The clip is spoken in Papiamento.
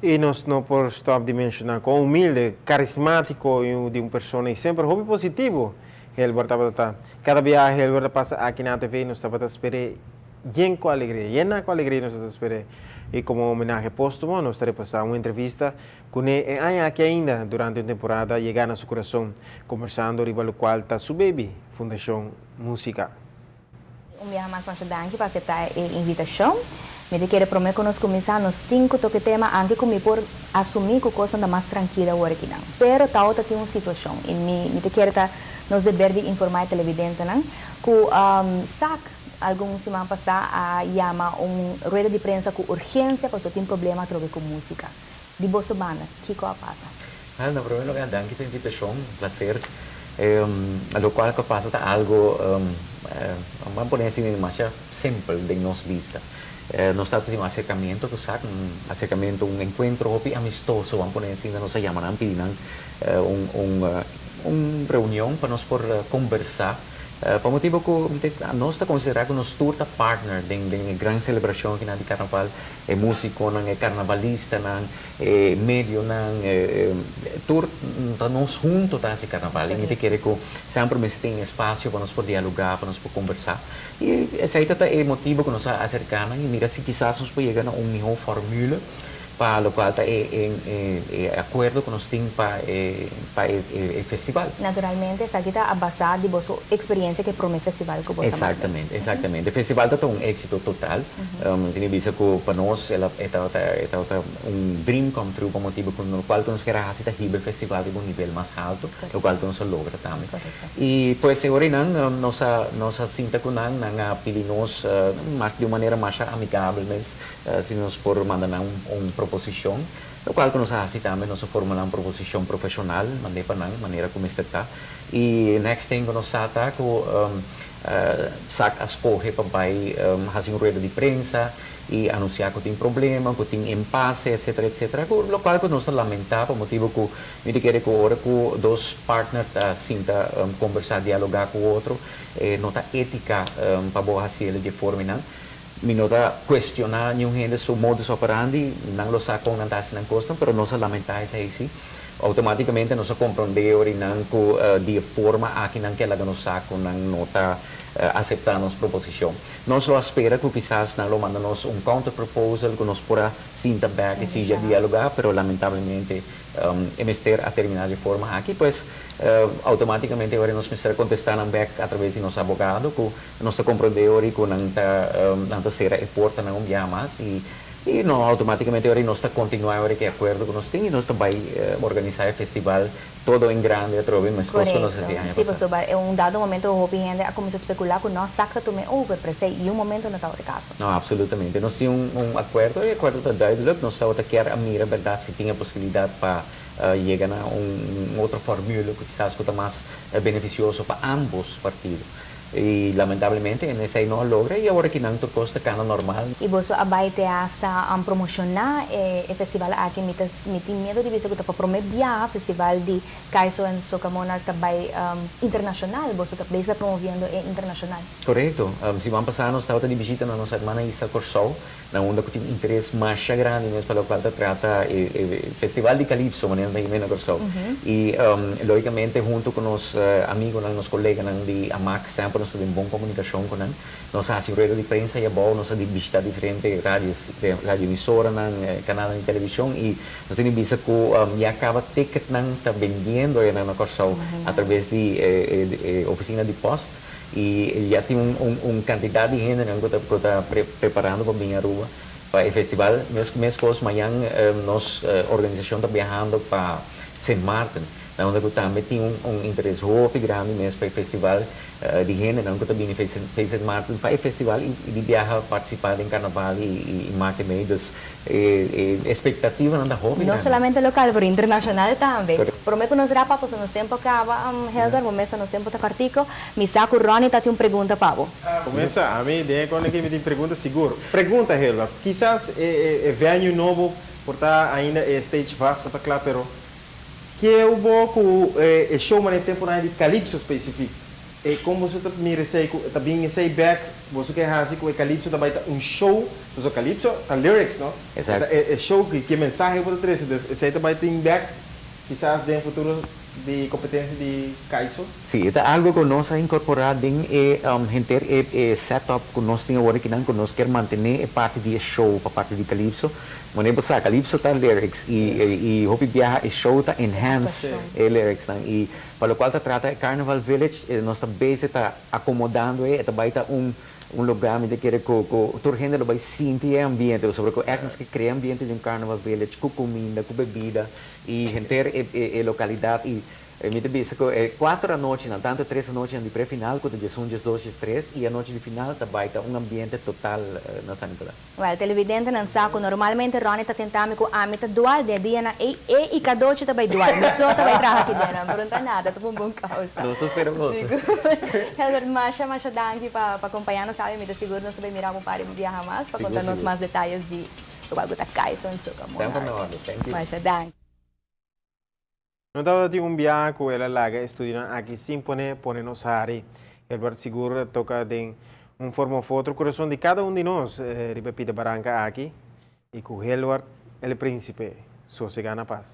I nos no por stòp di menshoná kon humilde, karismátiko i di un persona i semper hopi positivo Helbert tabata ta. Kada biaha Helbert a pasa aki na ATV nos tabata sper'é yen ku alegria, yená ku alegria nos tabata sper'é. I komo homenahe póstumo nos ta repasá un entrevista kuné e aña aki ainda durante un temporada Yegá na su kurason, kombersando riba lokual ta su baby, Fundashon Músika. Un biaha mas masha danki pa aseptá e invitashon. Mi ta kere promé ku nos kuminsá nos tin ku toka e tema anke ku mi por asumí ku kosnan ta mas trankil awor akinan. Pero tawata tin un situashon i mi mi ta kere ta nos deber di informá e televidentenan ku sac algun siman pasá a yama un rueda di prensa ku urgensia pasobra tin problema atrobe ku músika. Di boso banda kiko a pasa? Wel, na primer lugar danki pa invitacion, un placer. Locual cu a pasa ta algo, ban pone asina, demasiado simpel den nos bista. Nos tabata tin un acercamiento cu sac, un acercamiento, un encuentro hopi amistoso, ban pone asina, nos a yama nan pidi nan un reunion pa nos por conversa. Pa motibo cu nos ta considera cu nos tur ta partner den e gran celebracion akinan di Carnaval. E músikonan, e karnavalistanan, e medionan, tur ta nos hunto ta hasi karnaval. I mi ta kere ku semper mester tin espasio pa nos por dialogá, pa nos por kombersá. I esei ta ta e motibu ku nos a aserká nan i mira si kisas nos por yega na un mihó fòrmule pa lokual ta e e akuerdo ku nos tin pa e pa e festival. Naturalmente esaki ta a basá di boso eksperiencia ku e promé festival ku boso a manda. Exactamente, exactamente. E festival ta ta un éxito total. Mi tin di bisa ku pa nos el a e tabata e tabata un dream come true pa motibu ku lokual ku nos kier a hasi ta hiba e festival riba un nivel mas haltu, lokual ku nos a logra tambe. I pues e ora einan nos a nos a sinta ku nan, nan a pidi nos mas di un manera masha amigabel mes si nos por manda nan un proposishon, lokual ku nos a hasi tambe, nos a formulá un proposishon profeshonal mand'é pa nan manera ku mester ta. I next thing ku nos sa ta ku Sac a scoge pa bay haci un rueda di prensa y anuncia cu tin problema, cu tin impasse, etcetera, etcetera, cu locual cu nos ta lamenta pa motibo cu mi ta kere cu ora cu dos partner ta sinta conversa, dialoga cu otro, no ta etica pa bo haciele di e formanan. Mi no ta cuestiona niun hende su modus operandi, nan lo sa con nan ta haci nan cosnan, pero nos a lamenta esey si. Automaticamente nos a comprende ora nan cu di e forma aki nan ke laga nos sa cu nan no ta acepta nos proposicion. Nos lo a spera cu kisas nan lo manda nos un counter proposal cu nos por a sinta bek y sigui a dialoga, pero lamentablemente e mester a termina di e forma aki. Pues automaticamente ora nos mester a contesta nan bek a traves di nos abogado cu nos ta comprende ora cu nan ta nan ta cera e portanan un biaha mas y Y no automaticamente ora nos ta continua ora ki acuerdo cu nos tin y nos ta bay organisa e festival todo en grande atrobe mescos cu nos haci aña Sí, pasa. Pasobra e un dado momento hopi hende a cuminsa specula cu no sac ta tuma e over, pero esey y un momento no tabata e caso. No, absolutamente. Nos tin un acuerdo y e acuerdo ta duidelijk. Nos tabata kier a mira berdad si tin e posibilidad pa yega na un otro formule cu kisas cu ta mas beneficioso pa ambos partido. Y lamentablemente en esey no a logra y awor aki nan tur cos ta cana normal. Y boso a bay te hasta promociona e festival aki. Mi ta mi tin miedo di bisa cu ta pa prome biaha festival di Kaiso en Soca Monarch ta bay internacional. Boso ta bezig ta promoviendo e internacional. Corecto. Siman pasa nos tabata di bishita na nos hermana isla Corsou. Na unda ku tin interes masha grandi mes pa lokual ta trata e festival di Calypso, manera nan ta yam'é na Kòrsou. I lógikamente huntu ku nos amigunan, nos koleganan di amak semper nos ta den bon komunikashon ku nan. Nos a hasi rueda di prensa ei abou, nos a bishitá diferente radio, radioemisoranan, kanalnan di televishon i nos tin di bisa ku ya kaba ticketnan ta bendiendo ayanan na Kòrsou atraves di e ofisina di pòst. Y ya tin un cantidad di hendenan cu ta preparando pa bin Aruba pa e festival. Mescos mañan nos organisacion ta biahando pa Sint Maarten, na unda cu tambe tin un interes hopi grandi mes pa e festival di hendenan cu ta bini Sint Maarten pa e festival y di biaha participa den carnaval y maak mee. Dus e expectativanan ta hopi No grandi. solamente local pero internacional tambe. Prome cu nos rapa pasobra nos tempo a caba, Helder, bo mesa nos tempo ta cortico. Mi sa cu Ronnie ta tin un pregunta pa bo. Cuminsa, ami den e corner aki mi tin pregunta sigur. Pregunta, Helder, kisas e venue nobo por ta ainda e stage vast no ta cla pero ke bo cu e show manera temporada di Calypso specific? E kon boso ta mira esei ku ta bin esei bek, boso ke hasi ku e Calypso ta bai ta un show, pasobra Calypso ta lyrics no, Exacto. e ta e show ki ki mensahe bo ta trese, dus esei ta bai tin bek kisas den futuro di kompetensia di Kaiso. Sí, e ta algo ku nos a inkorporá den e henter e e setup ku nos tin awor akinan ku nos kier mantené e parti di e show pa parti di Calypso. Wanneer bo sa Calypso ta lyrics i i hopi biaha e show ta enhance e lyricsnan i Pa locual ta trata e Carnival Village, nos ta bezig ta acomodando e, e ta bay ta un un lugar mi ta kere cu cu tur hende lo bay sinti e ambiente, pasobra cu echt nos ke crea ambiente di un Carnival Village cu cuminda, cu bebida y henter e e localidad y mi ta bisa cu e cuatro anochinan, tanto e tres anochinan di pre-final cu ta diesun, diesdos, diestres y anochi di final ta bay ta un ambiente total na San Nicolas. Wèl, televidentenan sa ku normalmente Ronnie ta tenta mi ku ami ta dual den e dianan ei, e i Kadochi ta bai dual. Mi so ta bai traha aki den nan, pero no ta nada, ta pa un bon kousa. Nos ta spera boso. Sigur. Helbert, masha, masha danki pa pa kompañá nos awe. Mi ta sigur nos ta bai mira bo un par di biaha mas pa Sigur, konta nos sigur. mas detayes di lokual ku ta Kaiso en Soca Semper na Monarch. orde. Thank you. Masha danki. No tabata tin un biaha ku el a laga e studionan aki sin pone pone nos hari. Helbert sigur a toka den un forma of otro kurason di kada un di nos riba e pida baranka aki i ku Helward el Principe sosega na pas.